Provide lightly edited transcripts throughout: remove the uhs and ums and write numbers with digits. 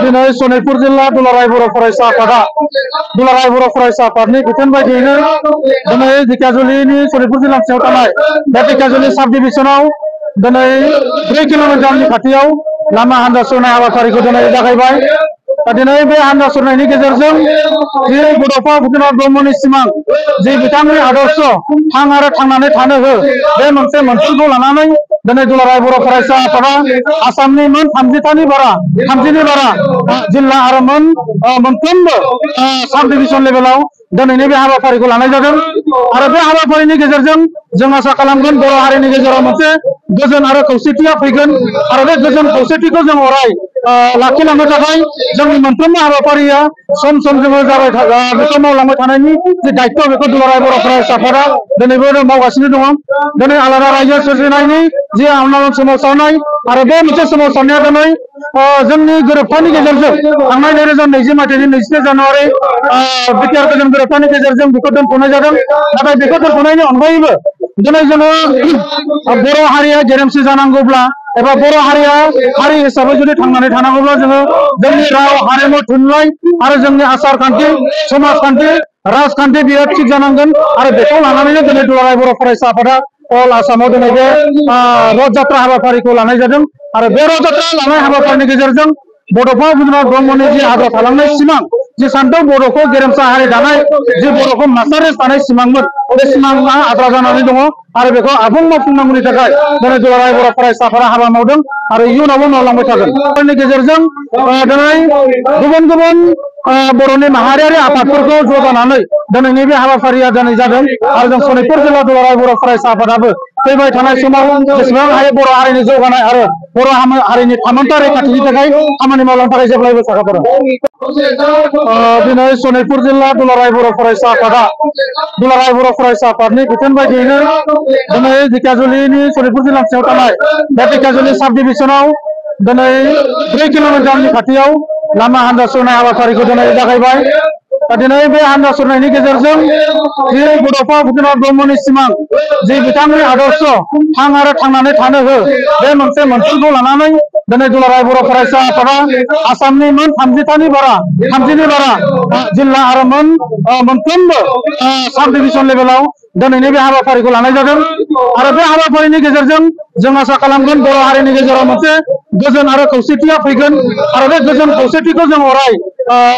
दिनै सनितपुर जिल्ला दुलाराय बर' फरायसा आफादा दुलाराय बर' फरायसा आफादनि बिथोन बायदियैनो दिनै ढेकियाजुलिनि सनितपुर जिल्ला सिङाव थानाय बे ढेकियाजुलि साब डिभिजनाव दिनै 3 किल'मिटारनि खाथियाव लामा हान्जा सुरनाय हाबाफारिखौ दिनै जागायबाय। दिनै बे हान्जा सुरनायनि गेजेरजों जि बड'फा उपेन्द्रनाथ ब्रह्मनि सिमां जि बिथांनि आदर्श थां आरो थांनानै थानो हो बे मोनसे मोनसेखौ लानानै दिनै दुलाराय बर' फरायसा आफादा आसामनि मोन 30नि बारा जिल्ला आरो मोनफ्रोमबो साब डिभिजन लेभेलाव दिनैनि बे हाबाफारिखौ लानाय जादों आरो बे हाबाफारिनि गेजेरजों जों आसा खालामगोन बर' हारिनि गेजेराव मोनसे गोजोन आरो खौसेथिया फैगोन आरो बे गोजोन खौसेथिखौ जों अराय लाखिलांनो थाखाय जोंनि मोनफ्रोमबो हाबाफारिया सम जोङो जाबाय बेखौ मावलांबाय थानायनि जि दायित्व बेखौ दुलाराय बर' फरायसा आफादा दिनैबो मावगासिनो दङ। दिनै आलादा रायजो सोरजिनायनि जि आन्दलन सोमावसारनाय आरो बे मोनसे सोमावसारनाया दिनै जोंनि गोरोबथानि गेजेरजों थांनाय 2020 मायथाइनि 23 जानुवारि बिटिआर गोजोन गोरोबथानि गेजेरजों बेखौ दोनथ'नाय जादों। नाथाय बेखौ दोनथ'नायनि अनगायैबो दिनै जोङो बर' हारिया गेरेमसा जानांगौब्ला एबा बर' हारिया हारि हिसाबै जुदि थांनानै थानांगौब्ला जोङो जोंनि राव हारिमु थुनलाइ आरो जोंनि आसार खान्थि समाजखान्थि राजखान्थि बियो थिग जानांगोन आरो बेखौ लानानैनो दिनै दुलाराय बर' फरायसा आफादा अल आसामाव दिनै बे रथ जात्रा हाबाफारिखौ लानाय जादों आरो बे रथ जात्रा लानाय हाबाफारिनि गेजेरजों बड'फा उपेन्द्रनाथ ब्रह्मनि जि आद्रा थालांनाय सिमां जि सान्थौ बर'खौ गेरेमसा हारि दानाय जि बर'खौ मास्टारेस दानाय सिमांमोन बे सिमाङा आद्रा जानानै दङ आरो बेखौ आबुं मावफुंनांगौनि थाखाय दिनै दुलाराय बर' फरायसा आफादा हाबा मावदों आरो इयुनावबो मावलांबाय थागोन। बेनि गेजेरजों दिनै गुबुन गुबुन बर'नि माहारियारि आफादफोरखौ जौगानानै दिनैनि बे हाबाफारिया दिनै जादों आरो जों सनितपुर जिल्ला दुलाराय बर' फरायसा आफादाबो फैबाय थानाय समाव जेसेबां हायो बर' हारिनि जौगानाय आरो बर' हारिनि थामोनथा रैखाथिनि थाखाय खामानि मावलांनो थाखाय जेब्लायबो साखाफारा। दिनै सनितपुर जिल्ला दुलाराय बर' फरायसा आफादा दुलाराय बर' फरायसा आफादनि बिथोन बायदियैनो दिनै ढेकियाजुलिनि सनितपुर जिल्ला सिङाव थानाय बे ढेकियाजुलि साब डिभिजनाव दिनै 3 किल'मिटारनि खाथियाव लामा हान्जा सुरनाय हाबाफारिखौ दिनै जागायबाय। दिनै बे हान्जा सुरनायनि गेजेरजों जि बड'फा उपेन्द्रनाथ ब्रह्मनि सिमां जि बिथांनि आदर्श थां आरो थांनानै थानो हो बे मोनसे मोनसेखौ लानानै दिनै दुलाराय बर' फरायसा आफादा आसामनि मोन 30नि बारा जिल्ला आरो मोनफ्रोमबो साब डिभिजन लेभेलाव दिनैनि बे हाबाफारिखौ लानाय जादों आरो बे हाबाफारिनि गेजेरजों जों आसा खालामगोन बर' हारिनि गेजेराव मोनसे गोजोन आरो खौसेथिया फैगोन आरो बे गोजोन खौसेथिखौ जों अराय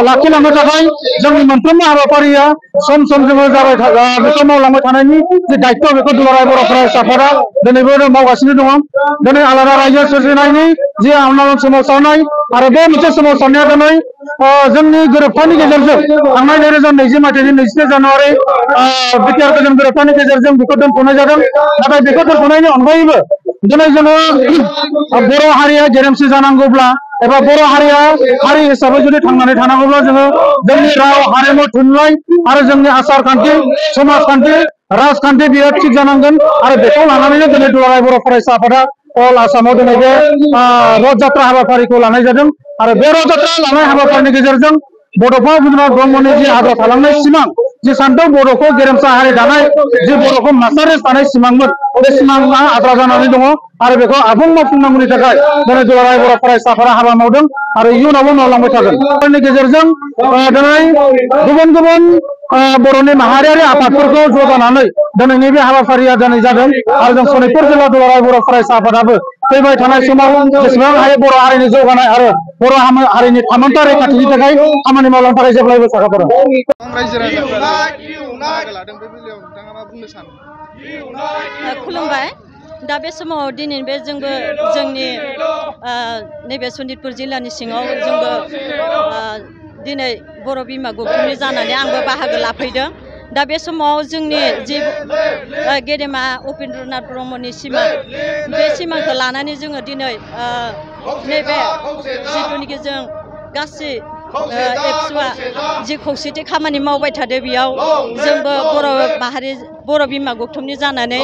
लाखिलांनो थाखाय जोंनि मोनफ्रोमबो हाबाफारिया सम जोङो जाबाय बेखौ मावलांबाय थानायनि जि दायित्व बेखौ दुलाराय बर' फरायसा आफादा दिनैबो मावगासिनो दङ। दिनै आलादा रायजो सोरजिनायनि जि आन्दलन सोमावसारनाय आरो बे मोनसे सोमावसारनाया दिनै जोंनि गोरोबथानि गेजेरजों थांनाय 2020 मायथाइनि 23 जानुवारि बिटिआर गोजोन गोरोबथानि गेजेरजों बेखौ दोनथ'नाय जादों। नाथाय बेखौ दोनथ'नायनि अनगायैबो दिनै जोङो बर' हारिया गेरेमसा जानांगौब्ला एबा बर' हारिया हारि हिसाबै जुदि थांनानै थानांगौब्ला जोङो जोंनि राव हारिमु थुनलाइ आरो जोंनि आसार खान्थि समाजखान्थि राजखान्थि बियो थिग जानांगोन आरो बेखौ लानानैनो दिनै दुलाराय बर' फरायसा आफादा अल आसामाव दिनै बे रथ जात्रा हाबाफारिखौ लानाय जादों आरो बे रथ जात्रा लानाय हाबाफारिनि गेजेरजों बड'फा उपेन्द्रनाथ ब्रह्मनि जि आद्रा थालांनाय सिमां जि सान्थौ बर'खौ गेरेमसा हारि दानाय जि बर'खौ मास्टारेस दानाय सिमांमोन बे सिमाङा आद्रा जानानै दङ आरो बेखौ आबुं मावफुंनांगौनि थाखाय दिनै दुलाराय बर' फरायसा आफादा हाबा मावदों आरो इयुनावबो मावलांबाय थागोन। बेनि गेजेरजों दिनै गुबुन गुबुन बर'नि माहारियारि आफादफोरखौ जौगानानै दिनैनि बे हाबाफारिया दिनै जादों आरो जों सनितपुर जिल्ला दुलाराय बर' फरायसा आफादाबो फैबाय थानाय समाव जेसेबां हायो बर' हारिनि जौगानाय आरो बर' हारिनि थामोनथा रैखाथिनि थाखाय खामानि मावलांनो थाखाय जेब्लायबो साखाफारा। खुलुमबाय। दा बे समाव दिनै बे जोंबो जोंनि नैबे सनितपुर जिल्लानि सिङाव जोंबो दिनै बर' बिमा गौथुमनि जानानै आंबो बाहागो लाफैदों। दा बे समाव जोंनि जि गेदेमा उपेन्द्रनाथ ब्रह्मनि सिमां बे सिमांखौ लानानै जोङो दिनै नैबे जिथुनिखि जों गासै एबसुआ जि खौसेथि खामानि मावबाय थादों बेयाव जोंबो बर' माहारि बर' बिमा गौथुमनि जानानै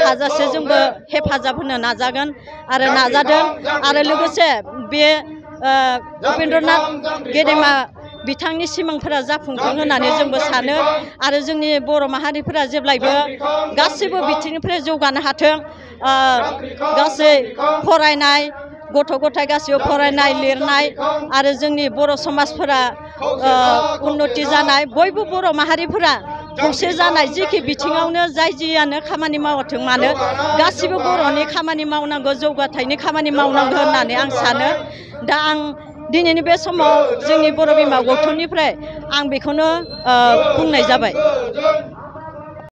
हाजासे जोंबो हेफाजाब होनो नाजागोन आरो नाजादों आरो लोगोसे बे उपेन्द्रनाथ गेदेमा बिथांनि सिमांफोरा जाफुंथों होननानै जोंबो सानो आरो जोंनि बर' माहारिफोरा जेब्लायबो गासैबो बिथिंनिफ्राय जौगानो हाथों गासै फरायनाय गथ' गथाय गासैबो फरायनाय लिरनाय आरो जोंनि बर' समाजफोरा उन्नति जानाय बयबो बर' माहारिफोरा खौसे जानाय जिखि बिथिङावनो जाय जियानो खामानि मावथों मानो गासिबो बर'नि खामानि मावनांगौ जौगाथायनि खामानि मावनांगौ होननानै आं सानो दा आं दिनैनि बे समाव जोंनि बर' बिमा गौथुमनिफ्राय आं बेखौनो बुंनाय जाबाय।